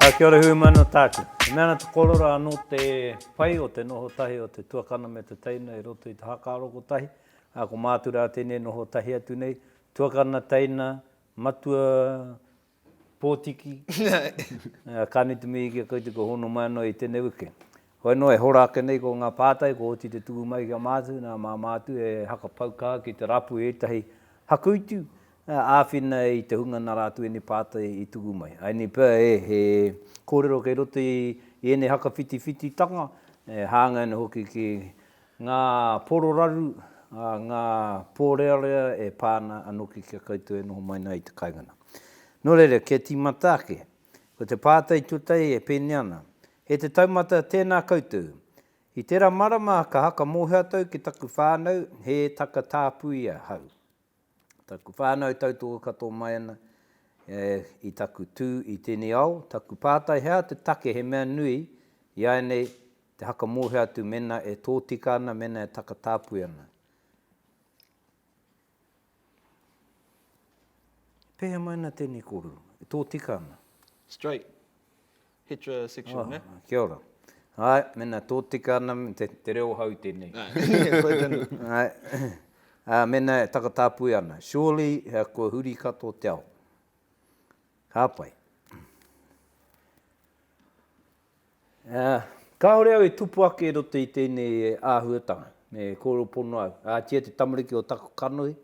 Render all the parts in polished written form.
Kia ora hui mai no tāku. E mea ana te kōrero anō te pai o te noho tahi o te tuakana me te teina i roto i te hakaaro kotahi. Ā, ko mātou rā tēnei noho tahi atu nei, tuakana, teina, matua, pōtiki, ka nui te mihi ki a koutou kua hono mai anō i tēnei wiki. Hoi anō e hora ake nei ko ngā pātai kua oti te tuku mai ki a mātou, nā mā mātou e hakapau kaha ki te rapu i ētahi hakuitu āwhina i te hunga nā rātou ēnei pātai i tuku mai. Aini pea e, he kōrero kei roto i ēnei hakawhitiwhititanga, e hāngai ana hoki ki ngā pororaru, ngā pōrearea e pā ana anoki ki a koutou e noho mai nei i te kāinga nā. Nō reira, kia tīmata ake, ko te pātai tuatahi e pēnei ana, E te taumata, tēnā koutou. I tērā marama ka hakamōhio atu ki taku whānau he takatāpui ahau. Taku whānau tautoko katoa mai ana i taku tū i tēnei ao, taku pātai he aha te take he mea nui i āianei te hakamōhio atu mēnā e tōtika ana, mēnā e takatāpui ana. Pēhea mai ana tēnei kōrero? E tōtika ana? Straight. Heterosexual, ne? Oh, kia ora. Āe, mēnā tōtika ana, te, te reo hou tēnei. Koe tonu. Āe. Ā, mēnā e takatāpui ana. Surely, kua huri katoa te ao. Ka pai. Ā, kāore au i tupu ake i roto i tēnei āhuatanga, me kōrero pono au. Ātia te tamariki o taku kanohi,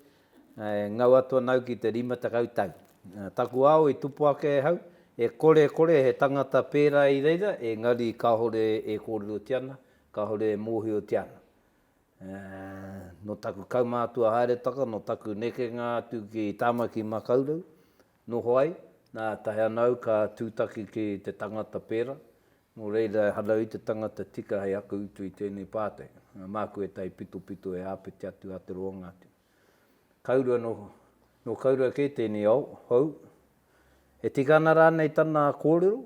e ngau atu ana au ki te 50 tau. Taku ao i tupu ake ahau, e kore kore he tangata pērā i reira, engari kāore e kōrerotia ana, kāore e mōhiotia ana. Nō taku kaumātua haeretaka, nō taku nekenga atu ki Tāmaki Makaurau, Noho ai, nā, tae ana au ka tūtaki ki te tangata pērā, nō reira ehara au i te tangata tika hei aka utu i tēnei pātai. Māku ētahi pitopito e āpiti atu a te roanga atu. Kaurua nō, nō Kaurua kē tēnei ao, hou. E tika ana rānei tana kōrero?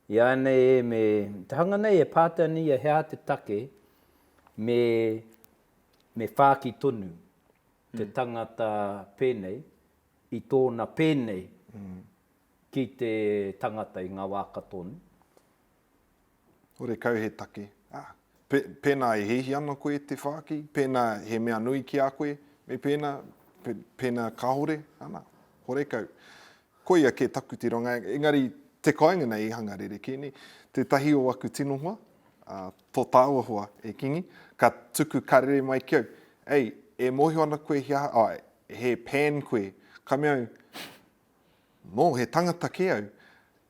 I āianei e me, te hanga nei e pātai ana ia he aha te take me, me whāki tonu te tangata pēnei, i tōna pēnei ki te tangata i ngā wā katoa, nē? Horekau he take. Ah, pē, pēnā e hiahia ana koe te whāki, pēnā he mea nui ki a koe, me pēnā, pē, pēnā kāore, ana, horekau. Koia kē taku tirohanga, engari te kāinga nei i hanga rerekē nei. Tētahi o aku tino hoa, ā, tō tāua hoa e Kingi, ka tuku karere mai ki au, Ei, e mōhio ana koe he aha, āe, he pan koe. Ka mea au, No, he tangata kē au.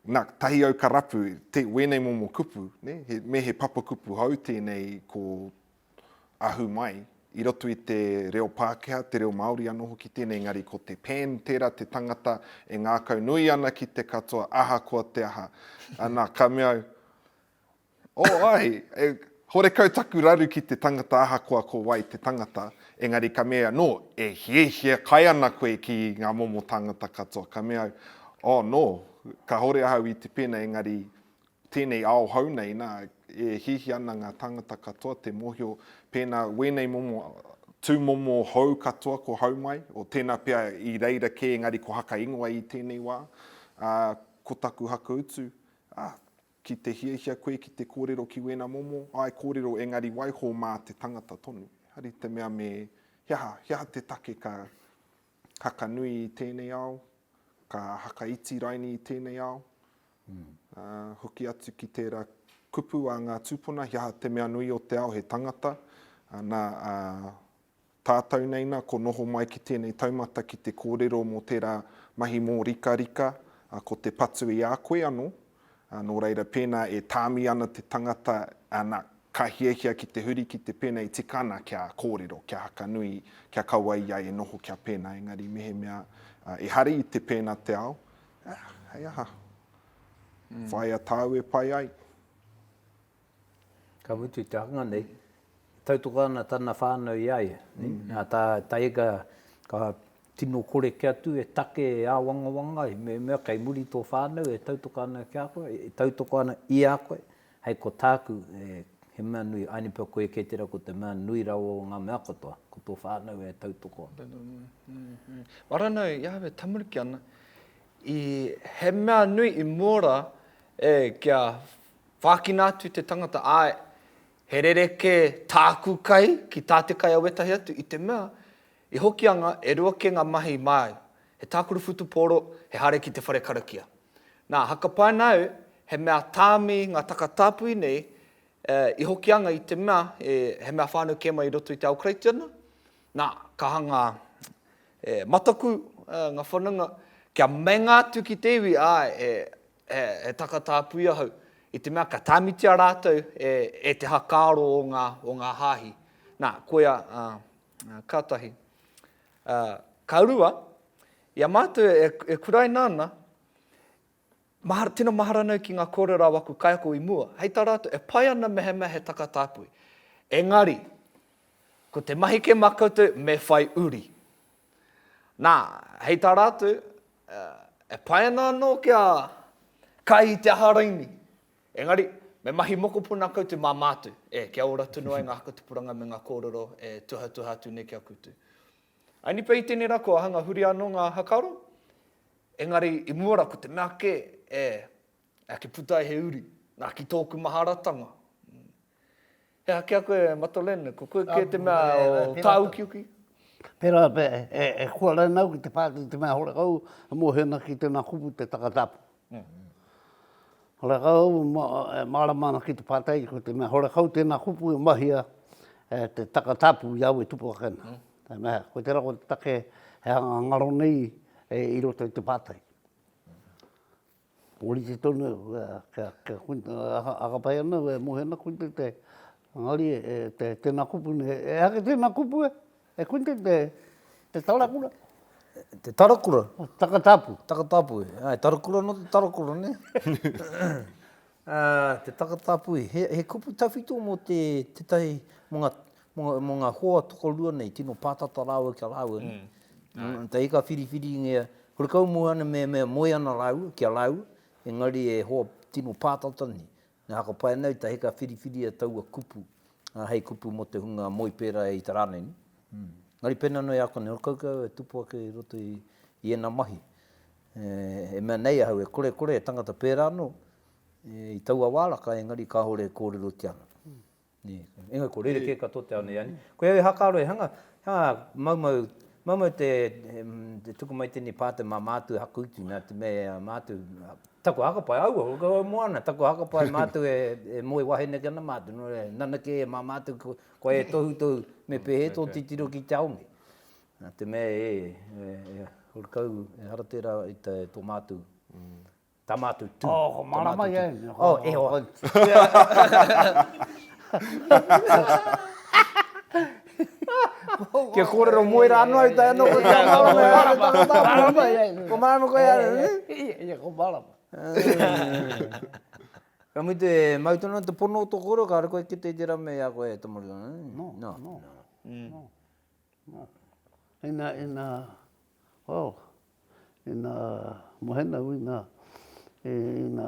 Na, tahi au ka rapu, te, wēnei momo kupu, ne, he, me he papakupu hou tēnei ko ahu mai, i roto i te reo Pākehā, te reo Māori anō hoki tēnei, engari ko te pan tērā te tangata e ngākau nui ana ki te katoa, ahakoa te aha. Ana, ka mea au, Oh, ae, e, horekau taku raru ki te tangata ahakoa ko wai te tangata, engari ka mea, no, e hiahia kai ana koe ki ngā momo tāngata katoa. Ka mea au, oh, no, kahore ahau i te pēnei, engari tēnei ao hou nei, nā, e hiahia ana ngā tāngata katoa te mōhio pēnā wēnei momo, tūmomo hou katoa ko hou mai, o tēnā pea i reira kē engari ko haka ingoa i tēnei wā, ā, ko taku hakautu, ā, Ki te hiahia koe ki te kōrero ki wēnā momo, āe kōrero engari waiho mā te tangata tonu. Ehara i te mea me he aha, he aha te take ka haka nui i tēnei ao, ka haka iti raini i tēnei ao. Ā, hoki atu ki tērā kupu a ngā tūpuna, he aha te mea nui o te ao, he tangata. Nā, ā, Tātou nei na, ko noho mai ki tēnei taumata ki te kōrero mō tērā mahi mōrikarika, ko te patu i a koe anō. Nō reira, pēnā e tāmi ana te tangata, ana, ka hiahia ki te huri ki te pēnei tika ana kia kōrero, kia hakanui, kia kaua ia e noho kia pēnā. Engari mehemea ehara i te pēnā te ao, hei aha? Whāia tāu e pai ai. Ka mutu te hanga nei, tautoko ana tana whānau i a ia. Nā, tā Taika ka tino kore kē atu e take e āwangawanga ai, mehemea kei muri tō whānau e tautoko ana ki a koe, e tautoko ana i a koe, hei ko tāku, he mea nui, aini pea koe kē tērā ko te mea nui rawa o ngā mea katoa, ko tō whānau e tautoko ana. Wara nau, i ahau e tamariki ana, i, he mea nui i mua rā, E, kia whākina atu te tangata, āe, he rerekē tāku kai ki tā te kai a wētahi atu, i te mea, i Hokianga, e rua kē ngā mahi māu, he tākaro whutupōro, he haere ki te whare karakia. Nā, hakapaina au, he mea tāmi ngā takatāpui nei i Hokianga i te mea, he mea whānau kē mai i roto i te ao Karaitiana, nā, ka hanga mataku ngā whanonga kia meinga atu ki te iwi, āe, he takatāpui ahau, i te mea ka tāmitia rātou e te hakaaro o ngā, o ngā hāhi. Nā, koia, ka tahi. Ka rua, i a mātou e kuraina ana, Mahara, tino mahara nau ki ngā kōrero a waku kaiako i mua. Hei tā rātou, e pai ana mehemea he takatāpui. Engari, ko te mahi kē mā koutou, me whai uri. Nā, hei tā rātou, e pai ana anō kia kai i te aha raini. Engari, me mahi mokopuna koutou mā mātou, e, kia ora tonu ai ngā whakatupuranga me ngā kōrero e tuhatuha atu nei ki a koutou. Ainipa i tēnei rā, kua hanga huri anō ngā hakaaro, Engari i mua ra ko te mea ke, e, e ki puta ai he uri, na ki tōku maharatanga. He aha ki a koe Matolene, ko koe ke te mea o tāukiuki? Pera e, e kua raina au ki te pāti te mea horekau e mōhio ana ki tēnā kupu te takatapu. Horekau e mārama ana ki te pātai ko te mea horekau tēnā kupu e mahia e te takatapu i au e tupu ake ana. Te mea, ko tērā ko te take he hanga ngaro nei i roto i te pātai. Ōrite tonu, kia, kia, aka pai ana, e mohe ana koe te, te, engari, e, te, tēnā kupu nei, e hake tēnā kupu e, e koe te, te, te tarakura. Te tarakura? Takatapu. Takatapu, ai, tarakura no te tarakura, ne? Te takatāpui, he, he kupu tawhito mō te, tētahi, mō ngā, mō ngā, mō ngā hoa tokorua nei, tino pātata rāua ki a rāua. Mm. Mm. Te ika whiriwhiringia, horekau moe ana me, me moe ana rāua, ki a rāua, engari e hoa tino pātata nei. Nā haka pai nei, te ika whiriwhiria taua kupu, hei kupu mō te hunga moe pērā i te rā nei. Mm. Engari pēnā noa i a koe nei, horekau kau e tupu ake i roto i, i ēnā mahi. E mea nei ahau, e kore kore e tangata pērā anō i taua wā raka, engari kāore e kōrerotia ana. Nē, engari ko rerekē katoa te ao nei. Ko au e hakaaro e hanga, hanga maumau, maumau te, te tuku mai tēnei pātai mā mātou e hakutu, nā te mea e mātou, taku hakapae, aua, ko au moana, taku hakapae mātou e, e moe wahine ki ana mātou, nō reira, nana kē e mā mātou, ko, koe e tohutohu, me pēhea tō titiro ki te ao nei. Nā te mea e, e, horekau, ehara tērā i te, tō mātou, tā mātou tū. Oh, ko marama ia e. Oh, e hoa. Kia kōrero moe rā anō ai tae anō koe kia marama e hara tangata. Marama ia e. Ko marama koe ara. Ia, ko marama. Ka mutu e mau tonu ana te pono o tō kōrero, kāre koe kite i tērā mea i a koe e tamariki. No, no, no. Ina, ina, well, ina mohena u ina, ina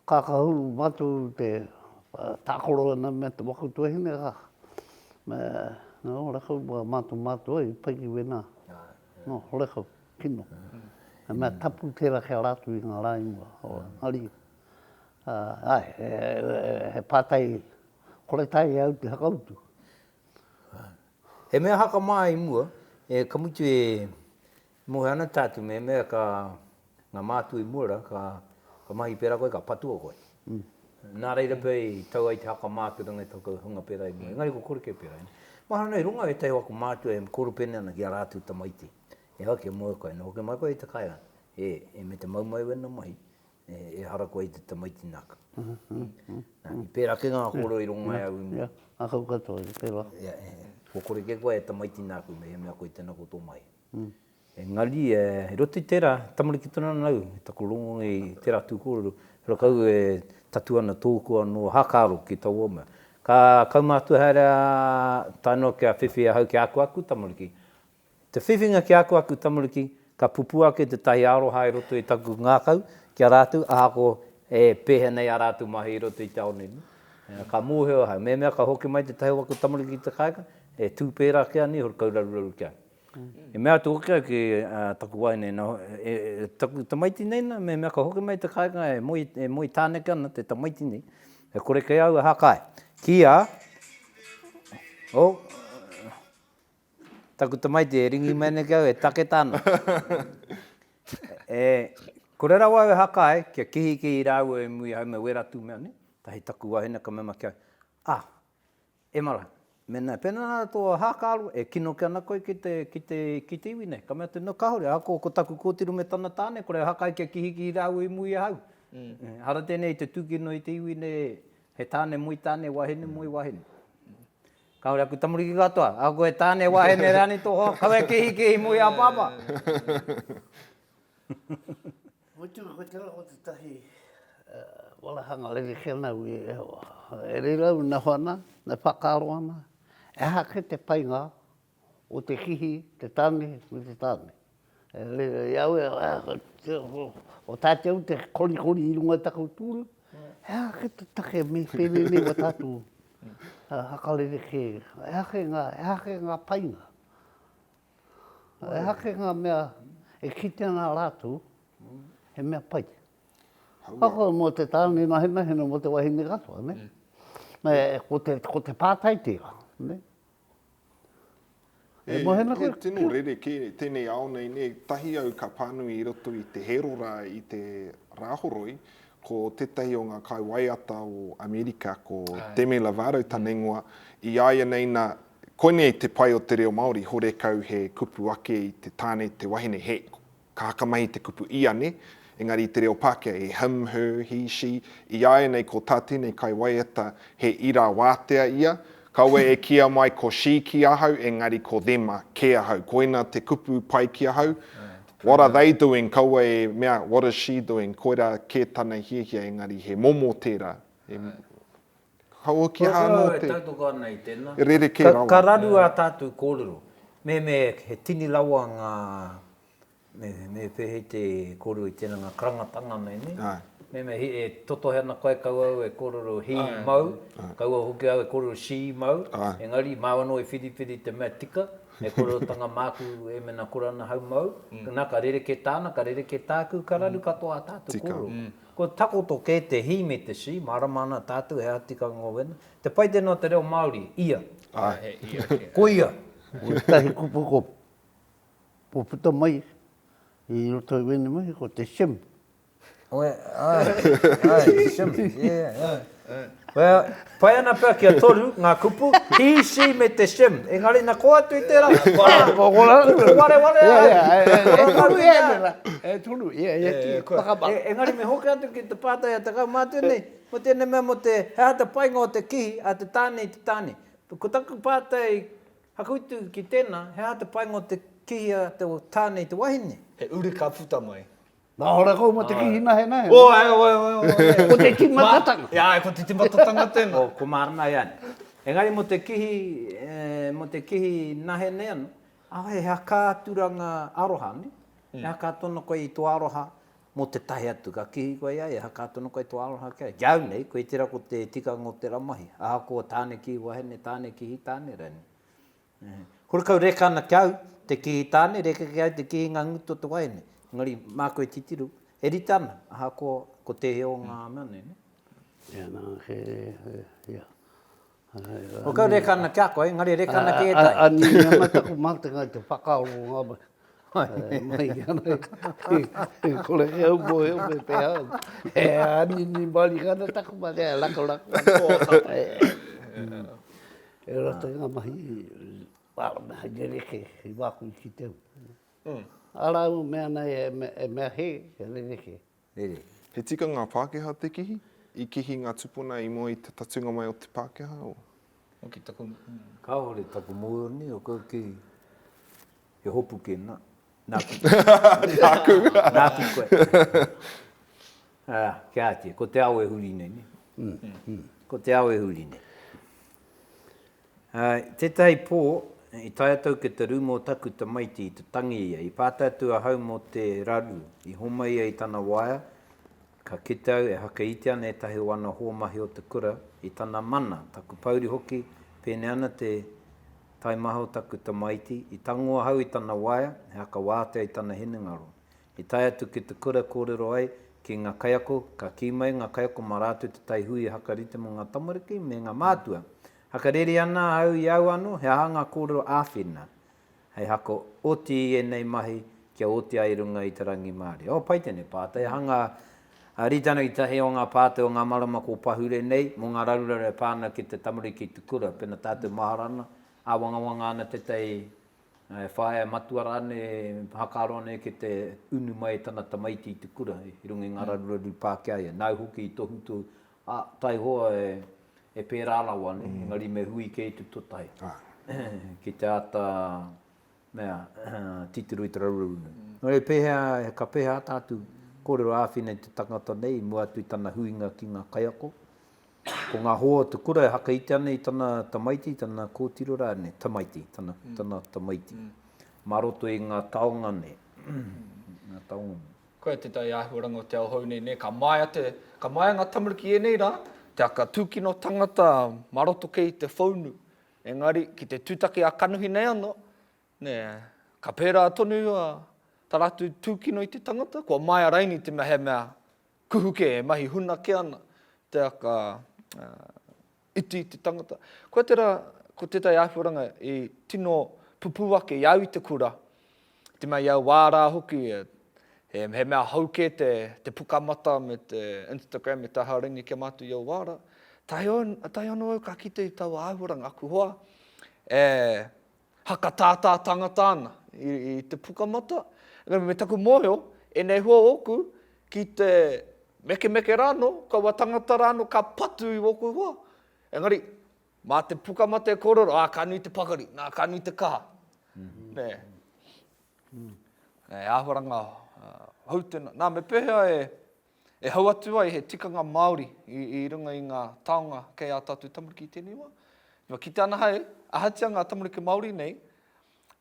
kākahu mātou te tākaro ana me te waku tuahine ka, me, no, horekau wā mātou mātua i pai ki wēnā. No, horekau, kino. He mea tapu tērā ki a rātou i ngā rā i mua. Engari, āe, he pātai Kore taea e au te whakautu. He mea hakamā i mua, e, ka mutu e moe ana tātou mehemea ka, ngā mātua i mua rā, ka, ka mahi pērā koe, ka patua koe. Mm. Nā reira pea i tau ai te hakamā ki runga i taku hunga pērā i mua. Engari ko kore kē pērā. Mahara nei, runga ētahi o aku mātua e korupene ana ki a rātou tamaiti. E hau kia moe koe, noho kē mai koe i te kāinga, e, e me te mau mai wena mahi. Ehara koe i te tamaiti nāku. Nā, i pērā kē ngā kōrero i rongo ai au i mua. Ia, ngākau katoa, i pērā. Ia, kua kore kē koe e tamaiti nāku mehemea koe tēnā ko tō mahi. Engari, i roto i tērā, tamariki tonu ana au, i taku rongo i tērā tū kōrero, horekau e tatu ana tōku anō hākaro ki taua mea. Ka kaumātua haere a, tae noa kia whiwhi ahau ki āku aku tamariki, Te whiwhinga ki aku aku tamariki, ka pupū ake tētahi aroha i roto i taku ngākau ki a rātou, ahako e pēhea nei ā rātou mahi i roto i te ao nei. Ka mōhio ahau, mehemea ka hoki mai tētahi o aku tamariki ki te kāinga, e tū pērā ki a nei, horekau raruraru ki a au. I mea atu hoki au ki taku wahine, na, e, taku tamaiti nei na, mehemea ka hoki mai te kāinga e moe, e moe tāneke ana te tamaiti nei, e kore kei au e hākai. Ki a, oh, taku tamaiti e ringi mai nei ki au, e take tāna. E, kore rawa au e hākai, kia kihikihi rāua i muri ahau me wera tū mea nei, tahi taku wahine ka mea mai ki au, ah, E mara, mena e pena ana tō hākaro, e kino ke ana koe ki te, ki te, ki te iwi nei. Ka mea atu, no, kāore, ahakoa ko taku kōtiro me tana tāne, kore hākai kia kihikihi rāua i mua i ahau. Mm. Hara tēnei i te tūkino i te iwi nei, he tāne moe tāne, wahine moe wahine. Kāore aku tamariki katoa, ahakoa he tāne, wahine rānei tō hoa, kaua e kihikihi mua i a pāpā. Mutu, ko tera ko tetahi walahanga rerekē nau i e reira au noho ana, e whakaaro ana, e aha ke te painga o te kihi, te tane me te tane. E reira i au e, o tātou te korikori i runga i taku tūru, e aha ke te take me pēnei nei wa tātou hakarerekē, e aha ke ngā, e aha ke ngā painga. Ehake ngā mea e kite ana rātou, he mea pai. Ahakoa mō te tāne nahenahena, mō te wahine katoa, ne? Me, ko te, ko te pātai tērā, ne? E, e mohena koe? He tino rerekē tēnei ao nei, ne? Tahi au ka pānui i roto i te Hērora i te Rāhoroi, ko tētahi o ngā kaiwaiata o Amerika, ko Demi Lovato tana ingoa, i a ia nei nā, Koinei te pai o te reo Māori, horekau he kupu ake i te tāne, te wahine, he, ka hakamahi te kupu iane, engari i te reo Pākehā, he him, her, he, she, i āianei ko tā tēnei kaiwaiata he ira wātea ia, kaua e kīia mai ko she ki ahau, engari ko them kē ahau, koina te kupu pai ki ahau, what are they doing, kaua e mea what is she doing, koira kē tana hiahia, engari he momo tērā, he, Kaua ki aha anō te. E tautoko ana i tēnā. Rerekē rawa. Ka raru ā tātou kōrero. Mehemea he tini rawa ngā, me, me pēhei te kōrero i tēnā, ngā karangatanga nei, nē? Āe. Mehemea he, e totohe ana koe, kaua au e kōrero he mau, kaua hoki au e kōrero she mau, engari māu anō e whiriwhiri te mea tika, he kōrerotanga māku e mena kore ana hau mau, nā ka rerekē tāna, ka rerekē tāku, ka raru katoa ā tātou kōrero. Kua takoto kē te he me te she, mārama ana tātou he aha tikanga o wena. Te pai tēnā o te reo Māori, ia. Āe. He ia kē. Ko ia. Ko tētahi kupu ko ko puta mai i roto i wēnei mahi ko te sim. Āe, āe, sim, yeah, āe. Well, pai ana pea kia toru ngā kupu, he, she me te shim. Engari na kō atu i tērā, ko wareware ahau. E toru ia tērā, e toru, ia, ia ki whakamā. Engari me hoki atu ki te pātai a te kaumātua nei, mō tēnei mea mō te, he aha te painga o te kihi a te tāne i te tāne. Ko taku pātai hakutu ki tēnā, he aha te painga o te kihi a te tāne i te wahine? He uri ka puta mai. Nā hora kou mo te kihi nahenahe. Oe, oe, oe, oe. Ko te timatatanga. Ia, ko te timatatanga tena. O, ko mārama ia. Engari mo te kihi, mo te kihi nahenei ano, awe he hakaaturanga aroha, ne? He hakaatu ano koe i to aroha mo te tahi atu. Ka kihi koe i a ia, he hakaatu ano koe i to aroha ki a ia. Ki au nei, koe tera ko te tikanga o tera mahi. Ahakoa tāne kihi wahine, tāne kihi tāne rani. Horekau reka ana ki au te kihi tāne, reka ki au te kihi ngā ngutu o te wahine. Engari, māku e titiro, e rite ana, ahakoa ko tēhea o ngā mea nei, nē? Ia, nā, he, ia. Horekau reka ana ki a koe, engari reka ana ki ētahi. Anini ana taku mātenga i te whakaaro o ngā mahi ana, e kore ke au mōhio me pēhea. E anini marika ana taku mātenga, e rakorako ana. E rata i ngā mahi mea rerekē i wāku i kite au. Arā au mea nei e mea hē, he rerekē. Rerekē. He tikanga Pākehā te kihi? I kihi ngā tupuna i mua i te tatūnga mai o te Pākehā? Or? Hoki taku. Kāore taku mōhio nei o kau ki he hopu kē nā. Nāku. Nāku. Nāku koe. Ā, kia ātia, ko te ao e huri nei, nē? Ko te ao e huri nei. Ā, tētahi pō, i tae atu au ki te rūma o taku tamaiti i te tangi ia. I pātai atu ahau mō te raru. I homai ia i tana waea, ka kite au e hakaiti ana ētahi o ana hoa mahi o te kura i tana mana, taku pouri hoki, pēnei ana te. Taimaha o taku tamaiti, i tango ahau i tana waea, he haka wātea i tana hinengaro. I tae atu ki te kura kōrero ai ki ngā kaiako, ka kī mai ngā kaiako mā rātou te tai hui hakarite mō ngā tamariki me ngā mātua. Hakareri ana ahau i au anō, he aha ngā kōrero āwhina hei haka oti i ēnei mahi kia oti ai i runga i te rangimārie. Oh, pai tēnei pātai, hanga rite ana ki tētahi o ngā pātai o ngā marama kua pahure nei mō ngā raruraru e pā ana ki te tamariki i te kura, pēnā tātou mahara ana, āwangawanga ana tētahi e whaea matua rānei e whakaaro ana ki te unu mai i tana tamaiti i te kura i runga i ngā raruraru pā ki a ia. Nāu hoki i tohutohu, ā, taihoa e, e pērā rawa, nē, engari me hui kē i te tuatahi ki te āta mea, titiro i te raruraru nei. Nō reira, pēhea, ka pēhea ā tātou kōrero āwhina i te tangata nei i mua atu i tana huinga ki ngā kaiako? Ko ngā hoa o te kura e hakaite ana i tana tamaiti, tana kōtiro rānei, tamaiti, tana, tana tamaiti, mā roto i ngā taonga nei, ngā taonga nei. Koia tētahi āhuaranga o te ao hou nei, nē, ka māia te, ka māia ngā tamariki i ēnei rā, te aka tūkino tangata mā roto kē i te whounu. Engari, ki te tūtaki ā-kanohi nei anō, nē, ka pērā tonu tā rātou tūkino i te tangata, kua māia raini te mea he mea kuhu kē, e mahi huna kē ana te aka iti i te tangata. Koia tērā, ko tētahi āhuaranga i tino pupū ake i a au i te kura, i te mea i au wā rā hoki, he, he mea hou kē te, te Pukamata me te Instagram me te aha raini ki a mātou i au wā rā. Tae, tae anō au ka kite i taua āhuaranga, aku hoa, e, Hakatātā tangata ana i, i te pukamata. Engari me taku mōhio, ēnei hua ōku, ki te mekemeke rānō, kaua tangata rānō ka patu i wōku hoa. Engari, mā te pukamata e kōrero, ā, ka nui te pakari, nā, ka nui te kaha. Mm -hmm. Nē. Mm. E āhuaranga uh, hou tēnā. Nā, me pēhea e, E hau atu ai he tikanga Māori i runga i ngā taonga kei ā tātou tamariki i tēnei wā. Kua kite ana hei, ahatia ngā tamariki Māori nei,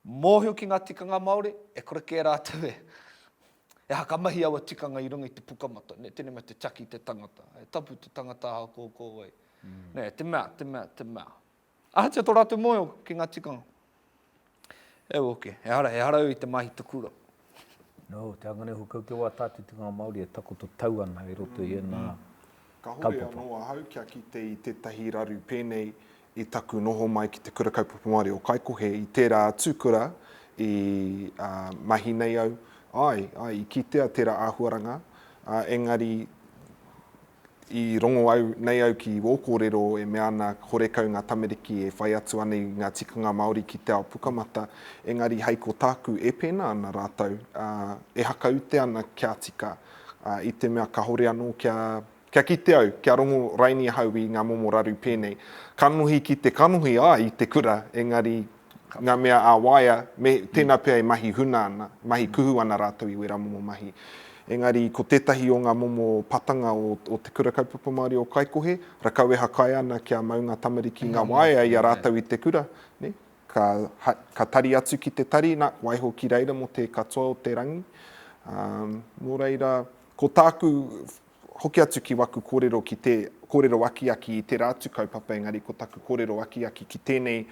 mōhio ki ngā tikanga Māori, e kore kē rātou e, e hakamahi aua tikanga i runga i te pukamata, nē, tēnei mea te tiaki i te tangata, e tapu te tangata ahakoa ko wai. Nē, te mea, te mea, te mea. Ahatia tō rātou mōhio ki ngā tikanga. E oke, ehara, ehara au i te mahi te kura. No, te anga nei hukau ki wā tātou tikanga Māori e takoto tau ana i roto i ēnā Kahore kaupapa. anō ahau kia kite i tētahi raru pēnei i taku noho mai ki te Kura Kaupapa Māori o Kaikohe i tērā atu kura i mahi nei au. Āe, āe, i kitea tērā āhuaranga, ā, engari I rongo au, nei au ki wō kōrero e mea ana horekau ngā tamariki e whai atu ana i ngā tikanga Māori ki te ao pukamata, engari hei ko tāku e pēnā ana rātou, ā, e hakaute ana kia tika, ā, i te mea kahore anō kia, kia kite au, kia rongo raini ahau i ngā momo raru pēnei. Kanohi ki te kanohi, āe, i te kura, engari ngā mea ā-waea, me, tēnā pea e mahi huna ana, mahi kuhu ana rātou i wērā momo mahi. Engari, ko tētahi o ngā momo patanga o, o Te Kura Kaupapa Māori o Kaikohe, rakau e hakai ana kia mau ngā tamariki i ngā waea i a rātou i te kura, nē? Ka, ha, ka tari atu ki te tari, nā, waiho ki reira mō te katoa o te rangi. Um, nō reira, ko tāku Hoki atu ki waku kōrero ki te, kōrero akiaki i tērā atu kaupapa engari ko taku kōrero akiaki ki tēnei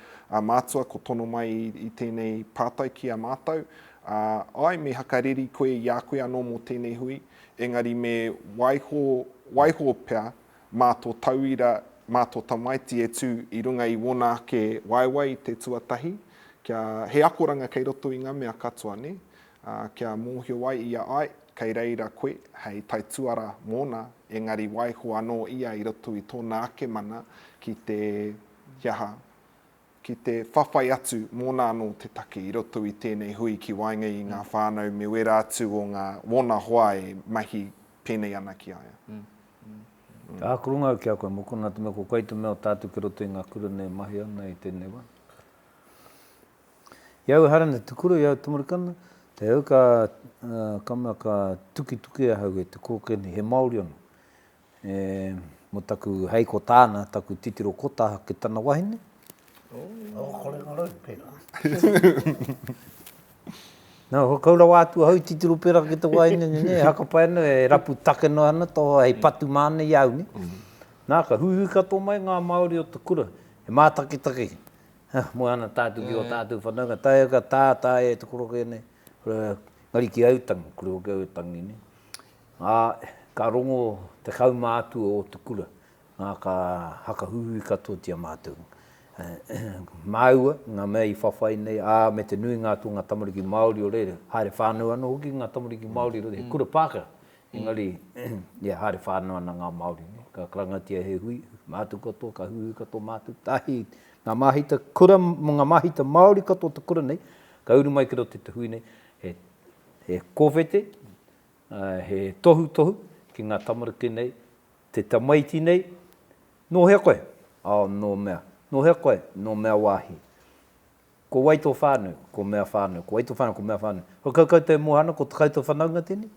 mātua ko tono mai i tēnei pātai ki a mātou, ā, āe me hakareri koe i a koe anō mō tēnei hui, engari me waiho, waiho pea mā tō tauira, mā tō tamaiti e tū i runga i wōna ake waewae i te tuatahi, kia, he akoranga kei roto i ngā mea katoa, nē? Ā, kia mōhio ai ia āe, kei reira koe hei taituara mōna, engari waiho anō ia i roto i tōna ake mana ki te, ki aha, ki te whawhai atu mōna anō te take i roto i tēnei hui ki waenga i ngā whānau me wērā atu o ngā, wōna hoa e mahi pēnei ana ki a ia. Ka ākoronga au ki a koe, mokona te mea ko koe te mea o tātou ki roto i ngā kura nei e mahi ana i tēnei wā. I au ehara na te kura, i au tamariki ana, te au ka, ka mea ka tukituki ahau e te kōkeni, he Māori anō. E, mo taku, hei ko tāna, taku titiro kotaha ki tana wahine. Oh, kore ngā rau pērā. Nā, kau rawa atu ahau i titiro pērā ki te wahine, ne, ne, haka pai ana, e rapu take noa ana, toha hei patu māna i au, ne. Nā, ka huihui katoa mai ngā Māori o te kura, he mātakitaki. Moe ana tātou ki o tātou whanaunga. Taea ka tā, taea e te koroke nei. Engari ki au tangi, kore hoki au e tangi nei. Ā, ka rongo te kaumātua o te kura, ā, ka hakahuihui katoatia mātou. Māua, ngā mea i whawhai nei, ā, me te nuinga atu o ngā tamariki Māori o reira, haere whānau anō hoki ngā tamariki Māori, he kura Pākehā, engari, ia, haere whānau ana ngā Māori, nē. Ka karangatia he hui, mātou katoa, ka huihui katoa mātou, tahi, ngā māhita kura, mō ngā māhita Māori katoa o te kura nei, ka uru mai ki roto i te hui nei, he, he kōwhete, he tohutohu ki ngā tamariki nei, te tamaiti nei, Nō hea koe? Oh, nō mea. Nō hea koe? Nō mea wāhi. Ko wai tō whānau? Ko mea whānau. Ko wai tō whānau? Ko mea whānau. Ko koutou e moe ana, ko koutou whanaunga tēnei?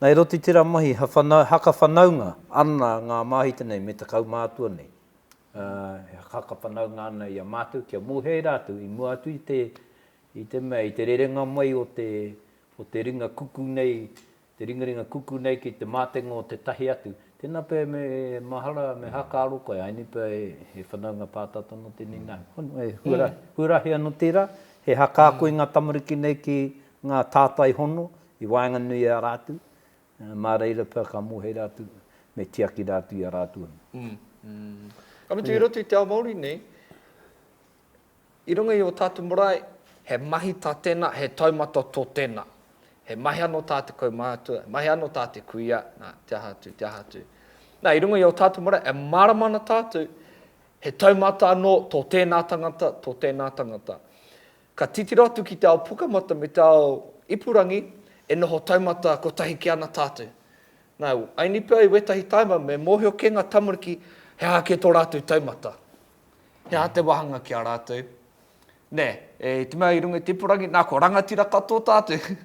Nā, i roto i tērā mahi, haka whanaunga ana ngā māhita nei me te kaumātua nei. E haka whanaunga ana i a mātou kia mōhio ai rātou i mua atu i te, i te mea, i te rerenga mai o te, o te ringa kuku nei, te ringaringa kuku nei ki te mātenga o tētahi atu, tēnā pea me mahara, me hakaaro koe, aini pea he whanaunga pātata nō tēnei nā. He huarahi, huarahi anō tērā, he hakaako i ngā tamariki nei ki ngā tātai hono i waenganui i a rātou, mā reira pea ka mōhei rātou, me tiaki rātou i a rātou anō. Ka mutu i roto i te ao Māori nei, I runga i ō tātou marae, he mahi tā tēnā, he taumata tō tēnā. He mahi anō tā te kaumātua, he mahi anō tā te kuia, nā, te aha atu, te aha atu. Nā, i runga i ō tātou marae, e mārama ana tātou, he taumata anō tō tēnā tangata, tō tēnā tangata. Ka titiro atu ki te ao pukamata me te ao ipurangi, e noho taumata kotahi kē ana tātou. Nā, aini pea i wētahi taima, me mōhio kē ngā tamariki he aha kē tō rātou taumata. He aha te wāhanga ki a rātou? Nē, e, i te mea i runga i te ipurangi, nā, kua rangatira katoa tātou.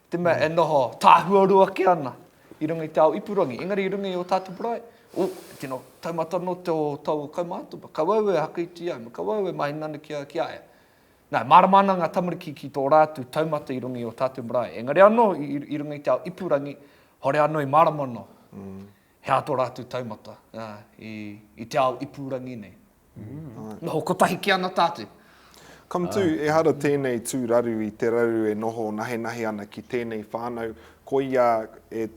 I te mea e noho tāhuarua kē ana i runga i te ao ipurangi. Engari i runga i ō tātou marae, o, e tino taumata anō te o taua kaumātua, kaua au e hakaiti ai, kaua au e mahi nana ki a, ki a ia. Nā, mārama ana ngā tamariki ki tō rātou taumata i runga i ō tātou marae. Engari anō, i, i runga i te ao ipurangi, hore anō i mārama anō. He aha tō rātou taumata i te ao ipurangi nei? Noho kotahi kē ana tātou. Ka mutu, ehara tēnei tū raru i te raru e noho nahenahe ana ki tēnei whānau, koia e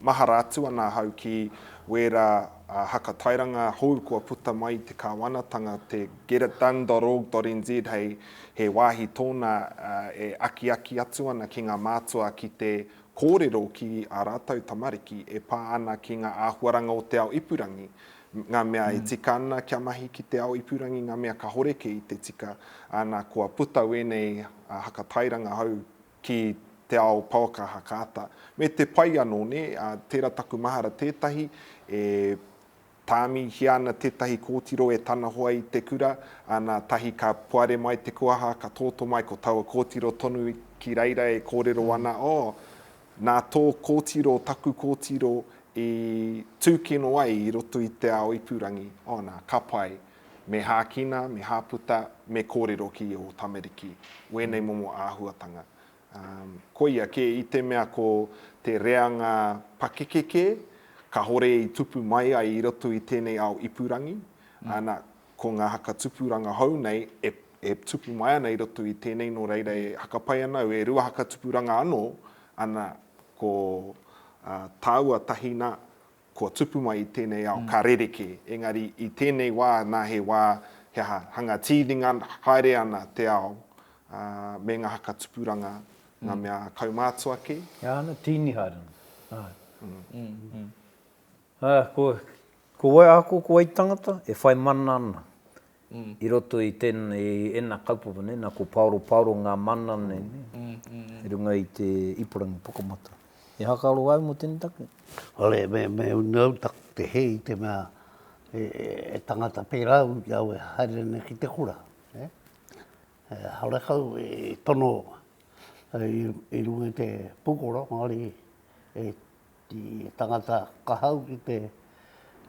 mahara atu ana ahau ki wērā haka tairanga hou kua puta mai i te kāwanatanga, te getitdone.org.nz hei he wāhi tōna e akiaki atu ana ki ngā mātua ki te kōrero ki ā rātou tamariki e pā ana ki ngā āhuaranga o te ao ipurangi, ngā mea e tika ana kia mahi ki te ao ipurangi, ngā mea kahore kē i te tika, ana kua puta wēnei haka tairanga hou ki te ao pouaka hakaata. Me te pai anō, nē, tērā taku mahara tētahi e Tāmihia ana tētahi kōtiro e tana hoa i te kura, ana, tahi ka puare mai te kuaha, ka tōtō mai ko taua kōtiro tonu ki reira e kōrero ana, oh, nā tō kōtiro taku kōtiro i tūkino ai i roto i te ao ipurangi, oh nā, ka pai, me hākina, me hāputa, me kōrero ki ō tamariki, wēnei momo āhuatanga. Koia kē i te mea ko te reanga pakeke kē, kahore i tupu mai ai i roto i tēnei ao ipurangi, ana, ko ngā hakatupuranga hou nei e, e tupu mai ana i roto i tēnei, nō reira e hakapai ana au, e rua hakatupuranga anō, ana, ko tāua tahi nā, kua tupu mai i tēnei ao, ka rerekē. Engari i tēnei wā, nā he wā, he aha, hanga tīninga haere ana te ao, ā, me ngā hakatupuranga, ngā mea kaumātua kē. He aha ana, tīni haere ana. Āe. Ā, ko, ko wai, ahakoa ko wai tangata, e whai mana ana i roto i tēnei, i ēnā kaupapa nei, nā ko Paoroparo ngā mana nei, nē, i runga i te ipurangi pukamata. He hakaaro au mō tēnei take? Ore, me, me unu au taku te hē i te mea e, e tangata pērā au i au e haere nei ki te kura. E? E, horekau e tono i, i runga i te pūkoro, engari e, i tangata kaha au ki te,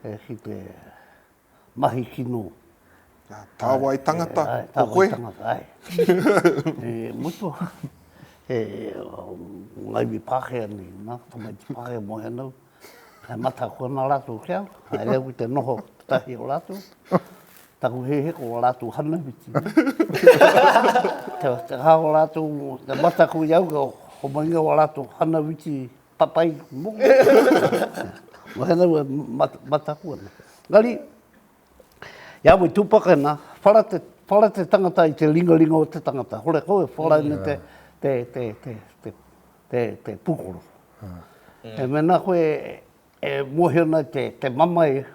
e, ki te mahi kino. Tāwai tangata, ko koe? Tāwai tangata, ae. E mutu, e ngā iwi Pākehā nei, nā, tamaiti Pākehā moe ana au, he mataku ana rātou ki au, haere au ki te noho tahi o rātou. Taku hehe ko a ratou hanawiti. Te te kaha o ratou, te mataku i au ka homainga o a ratou hanawiti papai mo. Mo hena ua mataku ana. Engari, i a wai tupakena, whara te, whara te tangata i te ringaringa o te tangata. Hore kau e whara ina te, te, te, te, te, te, te pukoro. E mena koe e mohio ana te, te mamae,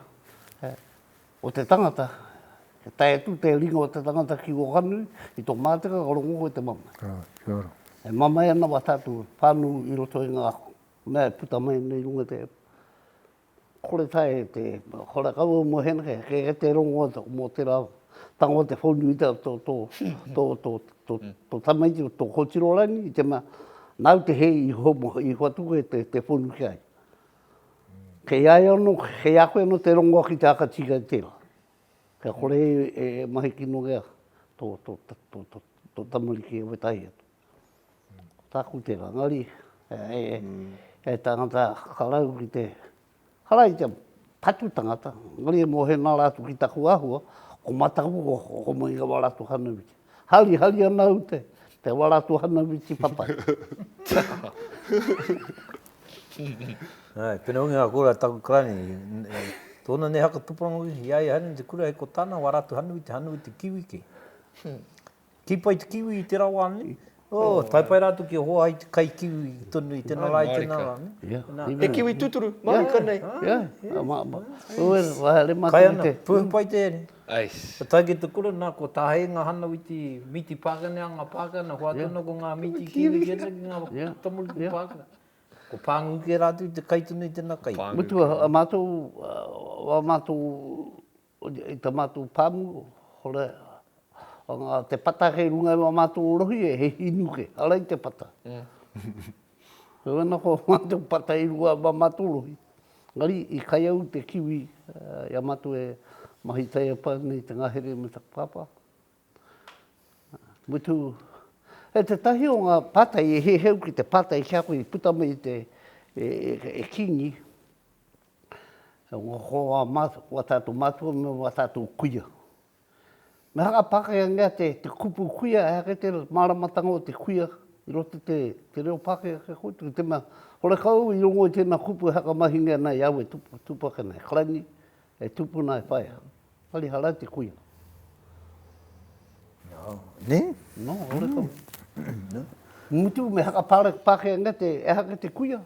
O te tangata, kia tae atu te ringa o te tangata ki o Hanui, i to māteka ka rongo koe te mamae. Ā, kia ora. E mamae ana wa tātou whānau i roto i ngā mea e puta mai nei runga te, kore tae te, kore kaua mo hena ke, ke te rongo mo tera tango te whaunu i te to, to, to, to, to, to tamaiti, to kotiro rani, i te mea, nāu te hē i ho, i hoatu koe te, te whaunu ki a ia. Kei a ia anō, kei a koe anō te rongoa ki te aka tika i tērā. Kia kore e mahi kino ki a tō, tō, tō, tō, tō tamariki e wetahi atu. Ko tāku tērā, engari, e, e tangata karau ki te, hara i te patu tangata, engari e mōhio nā rātou ki taku āhua, ko mataku ko, ko mai ngā wā rātou hanawiti. Hari, hari ana au te, te wā rātou hanawiti papai. Āe, pēnā hoki ngā kōrero a taku karani, tōna nei haka tupuranga hoki, i a ia haere nei te kura, he ko tāna wā rātou hanawiti, hanawiti kiwi kē. Kī pai te kiwi i tērā wā nei. Oh, tae pai rātou ki hoa ai te kai kiwi tonu i tēnā rā, i tēnā rā. He kiwi tūturu, marika nei. Kai ana, puhi pai te ere. Ka tae ki te kura, nā, kua tāhei ngā hanawiti mīti Pākehā nei a ngā Pākehā, nā, hoatu ana ko ngā mīti kiwi ki ēnei ki ngā tamariki Pākehā. Ko pāngu kē rātou i te kai tonu i tēnā kai. Mutu a mātou, a mātou I ta matou paamu, hore, nga te pata kei runga i wa matou rohi e he hinu ke, ara i te pata. Heoi ana ko matou pata i runga i wa matou rohi. Engari i kai au te kiwi i a matou e mahi taiapa nei i te ngahere me taku pāpā. Mutu, e tetahi o nga patai e heheu ki te patai ki a koe i puta mai i te e Kingi, Ko wā tātou mātua me wā tātou kuia. Me hanga Pākehā te, te kupu kuia, e ake te māramatanga o te kuia i roto te, te reo Pākehā kei koutou. Te mea, horekau i rongo i tēnā kupu e hakamahingia ana i au e tupu, tupu ake nei. Karani, e tupuna e whaea. Engari hara te kuia. No, ne? No, horekau. Mm. Mutu me haka Pākehā te, e hake te kuia.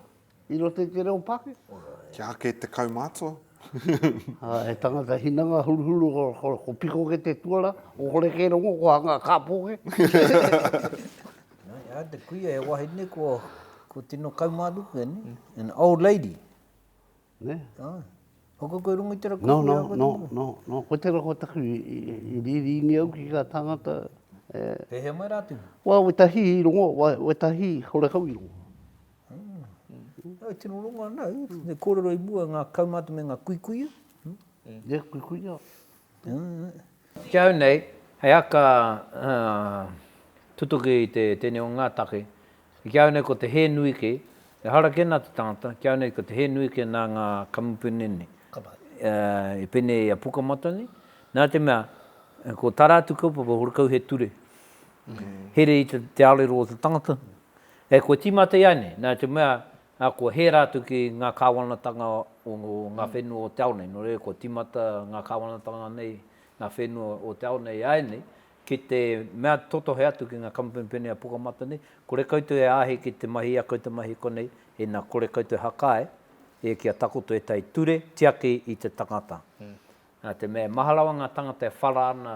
I roto i te reo Pākehā. Kia ake te kaumātua. He tangata hinanga huruhuru ko piko ke te tuara, ko kore ke rongo, ko hanga kāpō ke. Nā, te kuia he wahine kua, kua tino kaumātua koe, ne? An old lady. Ne? Āe. Hoko koe runga i tera kupu No, no, no, no, no, ko tera ko taku i rīrīngi au ki kā tāngata. Pēhea mai rātou? Wa, wetahi i rongo, wa, wetahi horekau i rongo. Ai, tino rongo ana au, te kōrero i mua ngā kaumātua me ngā kuikuia. Yeah, kuikuia. Ki au nei, hei aka tutuki i te tēnei o ngā take, ki au nei ko te hē nui kē, ehara kē nā te tangata, ki au nei ko te hē nui kē nā ngā kamupene nei, i pēnei i a Pukamata nei, nā te mea, ko tā rātou kaupapa horekau he ture, here i te arero o te tangata, E kua tīmata ianei, nā te mea, ā, kua hē rātou ki ngā kāwanatanga o ngā whenua o te ao nei, nō reira kua tīmata ngā kāwanatanga nei, ngā whenua o te ao nei āianei, ki te mea totohe atu ki ngā kamupene a Pukamata nei, kore koutou e āhei ki te mahi i a koutou mahi konei, ina kore koutou e hakaae, e kia takoto ētahi ture tiaki i te tangata. Nā te mea e maha rawa ngā tangata e whara ana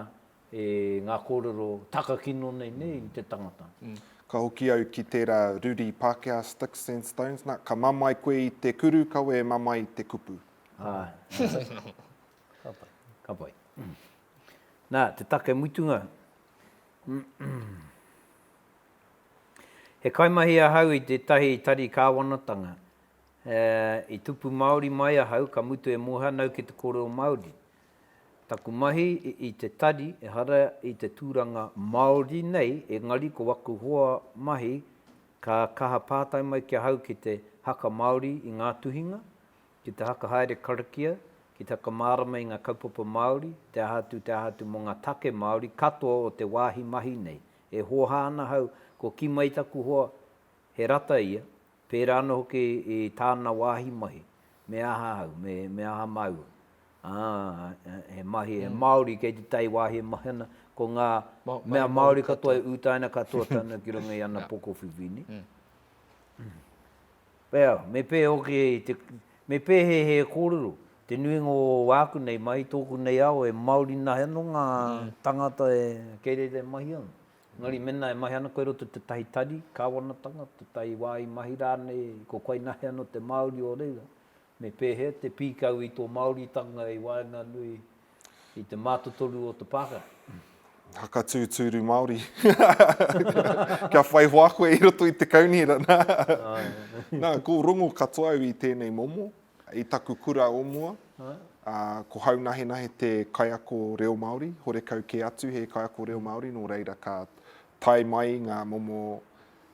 E ngā kōrero takakino nei nei i te tangata. Ka hoki au ki tērā ruri Pākehā sticks and stones, nā, ka mamae koe i te kuru, kaua e mamae i te kupu. Āe. Ka pai. Ka pai. Nā, te take mutunga. He kaimahi ahau i tētahi tari kāwanatanga. I tupu Māori mai ahau, ka mutu e moe ana au ki te kōrero Māori. Taku mahi i te tari ehara i te tūranga Māori nei engari ko aku hoa mahi ka kaha pātai mai ki ahau ki te haka Māori i ngā tuhinga, ki te haka haere karakia, ki te whakamārama i ngā kaupapa Māori, te aha atu, te aha atu mō ngā take Māori katoa o te wāhi mahi nei. E hōhā ana ahau, kua kī mai taku hoa, he rata ia, pērā anō hoki i tāna wāhi mahi, me aha ahau, me, me aha māua. Ā, he mahi, he Māori kei tētahi wāhi e mahi ana, ko ngā mea Māori katoa e utaina katoa tana ki runga i ana pokowhiwhi, nē? Pea, me pēhea hoki te, me pēhea he kōrero, te nuinga o āku nei mahi, tōku nei ao, e Māori nahe anō ngā tangata e, kei reira e mahi ana. Engari mēnā e mahi ana koe i roto i tētahi tari, kāwanatanga, tētahi wāhi mahi rānei, ko koe nahe anō te Māori o reira, me pēhea te pīkau i tō Māoritanga i waenganui i te mātotoru o te Pākehā? Haka tūturu Māori. Kia whai hoa koe i roto i te kaunihera. Nā, ko rongo katoa au i tēnei momo, i taku kura o mua, ko Haunahenahe te kaiako reo Māori, horekau kē atu he kaiako reo Māori, nō reira ka tae mai ngā momo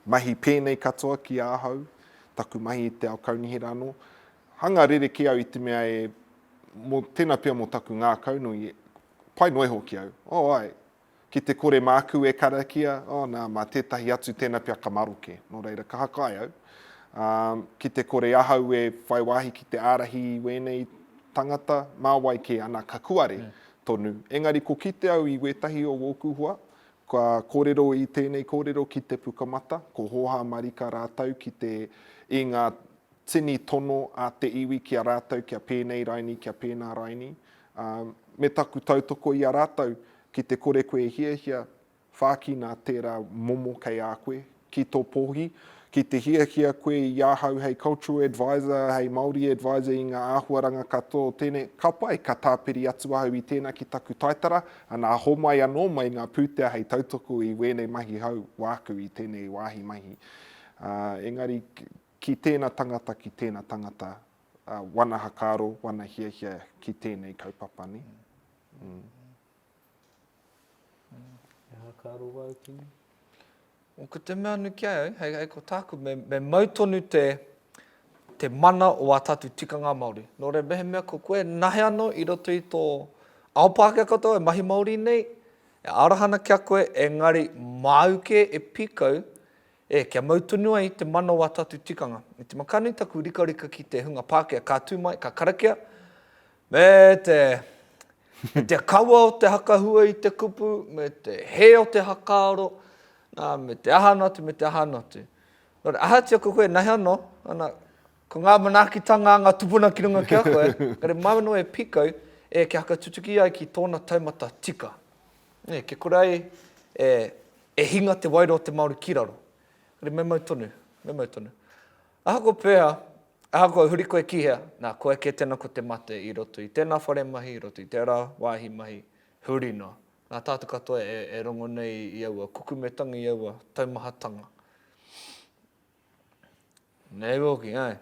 mahi pēnei katoa ki ahau, taku mahi i te ao kaunihera anō. Hanga rerekē au i te mea e, mō, tēnā pea mō taku ngākaunui, Pai noa iho ki au. Oh, āe. Ki te kore māku e karakia, oh, nā, mā tētahi atu tēnā pea ka maroke. Nō reira, ka hakae au. Ā, ki te kore ahau e whai wāhi ki te ārahi i wēnei tangata, mā wai kē, ana, ka kuare tonu. Engari ko kite au i wētahi o wōku hoa, kua kōrero i tēnei kōrero ki te Pukamata, ko hōhā marika rātou ki te, i ngā tini tono a te iwi ki a rātou kia pēnei raini, kia pēnā raini. Ā, me taku tautoko i a rātou, ki te kore koe e hiahia, whākina tērā momo kei a koe, ki tō pōhi. Ki te hiahia koe i ahau hei cultural advisor, hei Māori advisor i ngā āhuaranga katoa o tēnei, ka pai, ka tāpiri atu ahau i tēnā ki taku taitara, ana, homai anō mai ngā pūtea hei tautoko i wēnei mahi hou wāku i tēnei wāhi mahi. Ā, engari, ki tēnā tangata, ki tēnā tangata, wana hakaaro, wana hiahia ki tēnei kaupapa, nē. Mm. He hakaaro wau ki nei? O, ko te mea anu ki a au, hei, hei ko tāku, me, me mau tonu te, te mana o ā tātou tikanga Māori. Nō reira, mehemea ko koe nahe anō i roto i tō ao Pākehā katoa e mahi Māori nei, e āraha ana ki a koe, engari māu kē e pīkau E, kia mau tonu ai te mana o ā tātou tikanga. I te makani taku rikarika ki te hunga Pākehā, ka tū mai, ka karakia, me te, me te kawa o te hakahua i te kupu, me te hē o te hakaaro, nā, me te aha noa atu, me te aha noa atu. Nō reira, ahatia ko koe, nahe anō, ana, ko ngā manaakitanga a ngā tupuna ki runga ki a koe, engari māu anō e pīkau, e, kia hakatutuki ai ki tōna taumata tika. E, kia kore ai e, E hinga te wairua o te Māori ki raro. Engari me mau tonu, me mau tonu. Ahakoa pēhea, ahakoa huri koe ki hea, nā, koe kē tēnā ko te mate i roto i tēnā whare mahi, i roto i tērā wāhi mahi, huri noa. Nā tātou katoa e, e rongo nei i aua kukumetanga, i aua taumahatanga. Nei hoki, āe.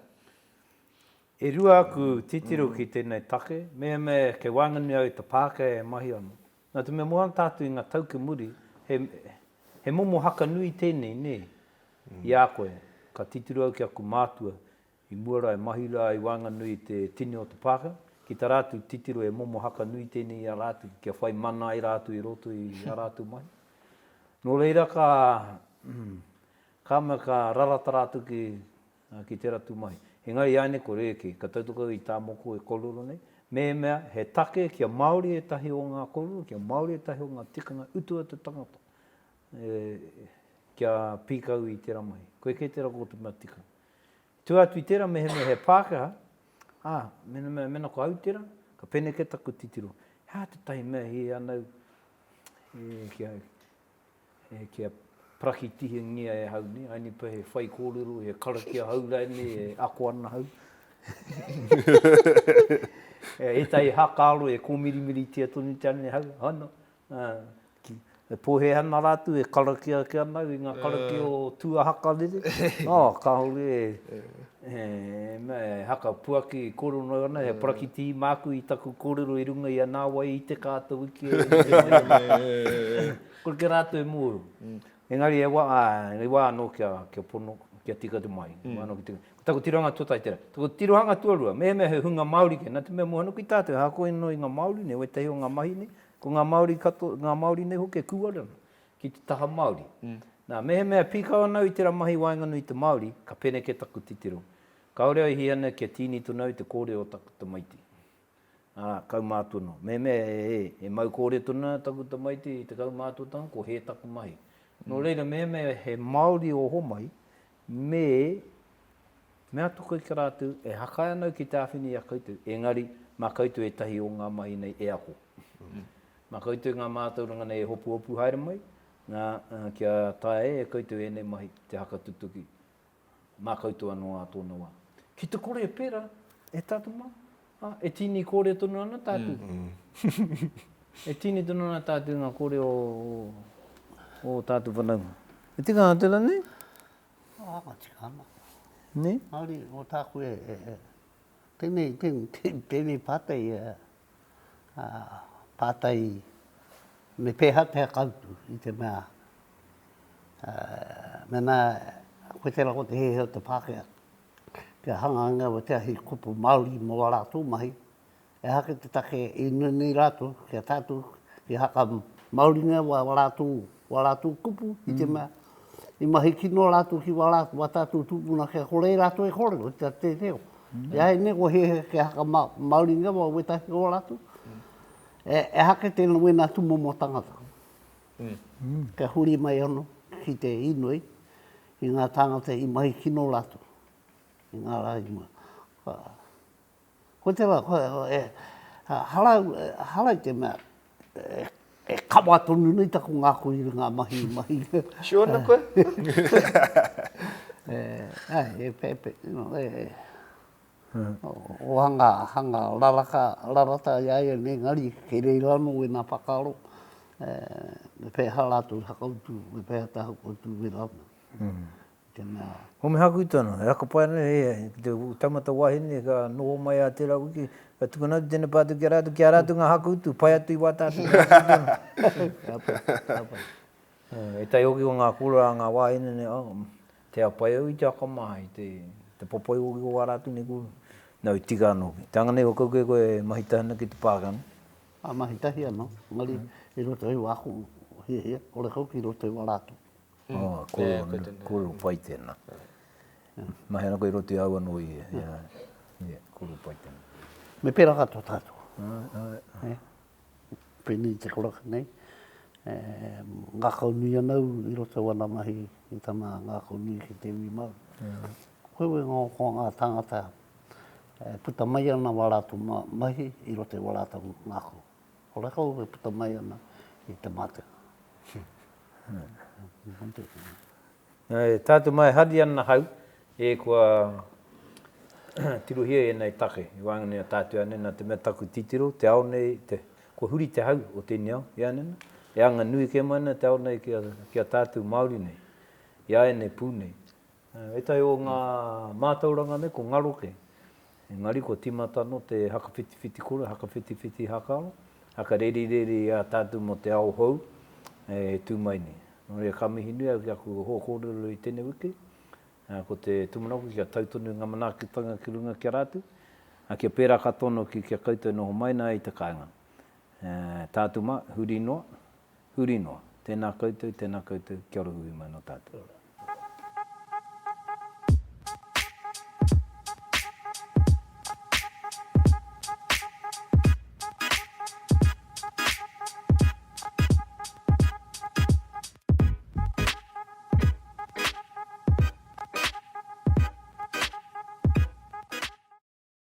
E rua aku titiro ki tēnei take, mehemea kei waenganui au i te Pākehā e mahi ana, Nā te mea mō ana tātou i ngā tau ki muri, he, he momo haka nui tēnei, nē, i a koe. Ka titiro au ki aku mātua, i mua rā e mahi rā i waenganui i te tini o te pākehā, ki tā rātou titiro he momo haka nui tēnei i a rātou, kia whai mana ai rātou i roto i ā rātou mahi. Nō reira ka, ka mea ka rarata rātou ki, ki tērā tū mahi. Engari āianei ko rerekē, ka tautoko au i tā Moko e kōrero nei, mehemea he take kia Māori ētahi o ngā kōrero, kia Māori ētahi o ngā tikanga utu a te tangata, kia pīkau i tērā mahi. Koe kē tērā ko te mea tika. Tua atu i tērā, mehemea he Pākehā, ā, mehemea mena ko au tērā, ka pēnei kē taku titiro, he aha tētahi mea e hiahia ana au kia, E kia parakitihingia e hau nei, aini pea he whaikōrero, he karakia hau rainei e ako ana hau. E ētahi hakaaro e kōmirimiritia tonutia ana e hau, hono, e pōhē ana rātou e karakia ake ana au i ngā karakia o Tuahakarere, oh, kāore e, e mea e haka puaki kōrero noa ana, he parakitihi māku i taku kōrero i runga i a nā wai i te kā te wiki e rite mai ana. Kore kē rātou e mōhio. Engari he wā, ā, he wā anō kia, kia pono, Kia tika te mahi. Mm. Ki te, ko taku tirohanga tuatahi tera. Taku tirohanga tuarua, mehemea he hunga Māori kē, nā te mea mōhio ki tātou, ahakoa ino i ngā Māori nei, wētahi o ngā mahi nei, ko ngā Māori kato, ngā Māori nei hoki e kūare ana ki te taha Māori. Mm. Nā, mehemea pīkau ana au i tera mahi waenganui i te Māori, ka peneke taku titiro. Kāore au e hia ana kia tīni tonu au i te kōrero o taku tamaiti. Ā, kaumātua noa. Mehemea e, e, e mau kōrero tonu ana taku tamaiti i te kaumātuatanga, ko hē taku mahi. Nō reira, mehemea he Māori oho mai, me mea atu koe ki a rātou, e hakae ana au ki te āwhina i a koutou, engari, mā koutou ētahi o ngā mahi nei e ako. Mā koutou ngā mātauranga nei e hopuhopu haere mai, nā, kia taea e koutou ēnei mahi te hakatutuki. Mā koutou anō ā tōna wā. Ki te kore e pērā, e tātou mā, ā, e tīni kōrero tonu ana tātou. E tīni tonu ana tātou i ngā kōrero o, o ō tātou whanaunga. E tika ana tērā, nē? Ā, ka tika ana. Nē? Engari, ko tāku e, e, e, tēnei, tēnei, tēnei pātai, e, ā, pātai me pēhea te hakautu i te mea, Mēnā koe tērā ko te hiahia o te Pākehā kia hangaia tētahi kupu Māori mō ā rātou mahi, ehake te take i nui rātou ki a tātou ki haka Māoringia wā rātou, wā rātou kupu i te mea i mahi kino rātou ki wā rātou, wā tātou tūpuna kia kore ai rātou e kōrero i te reo. E ai nei kua hiahia kia haka Māoringia wā wētahi o rātou. Ehake tēnā wēnā tūmomo tangata. Kia huri mai ano ki te inoi i nga tāngata i mahi kino ratou i nga ra i mua. Ko te wa, hara, hara i te mea, e kawa tonu nei taku ngako i nga mahi, mahi. Sure ana koe? Ai, e pepe, you know, e, O hanga, hanga raraka, rarata i a ia nei, engari kei reira anō wēnā whakaaro, me pēhea rātou i hakautu, me pēhea te hakautu wērā mea. I te mea. Ko me haku tonu, e hakapae ana e te taumata wahine ka noho mai a tērā wiki, ka tukuna atu tēnei pātai ki a rātou, ki a rātou ngā hakautu, pai atu i wā tātou. Ka pai, ka pai. Ētahi hoki o ngā kōrero a ngā wāhine nei, oh, te pai au i te whakamaha, i te, te papai hoki o wā rātou nei kōrero. Nau, i tika anō hoki. Te anga nei o kau kē koe e mahi tahi ana ki te Pākehā, nē? Ā, mahi tahi anō, engari i roto i wāku hiahia, horekau ki roto i wā rātou. Oh, kōrero, kōrero pai tēnā. Mahi ana koe i roto i au anō i, ia, ia, kōrero pai tēnā. Me pērā katoa tātou. Āe, āe. Pēnei te koraka nei, e ngākaunui ana au i roto i wana mahi i tana ngākaunui ki te iwi Māori. Koe wē ngā ko ngā tāngata e puta mai ana wā rātou mahi i roto i wā rātou ngākau. Horekau e puta mai ana i te mātenga. E tātou mai hari ana hau, e kua tirohia ēnei take i waenganui a tātou i anena, te mea taku titiro, te ao nei, te, kua huri te hau o tēnei ao i anena, e anga nui kē mai ana te ao nei ki a, ki a tātou Māori nei, i āianei pū nei. Ētahi o ngā mātauranga nei ko ngaro kē. Engari kua tīmata anō te hakawhitiwhiti kore, hakawhitiwhiti hakaaro, hakarerireri i a tātou mō te ao hou e tū mai nei. Nō reira ka mihi nui au ki aku hoa kōrero i tēnei wiki, ko te tūmanako kia tau tonu ngā manaakitanga ki runga ki a rātou, kia pērā katoa anō ki a koutou e noho mai nā i te kāinga. Tātou mā, huri noa, huri noa. Tēnā koutou, tēnā koutou, kia ora hui mai nō tātou.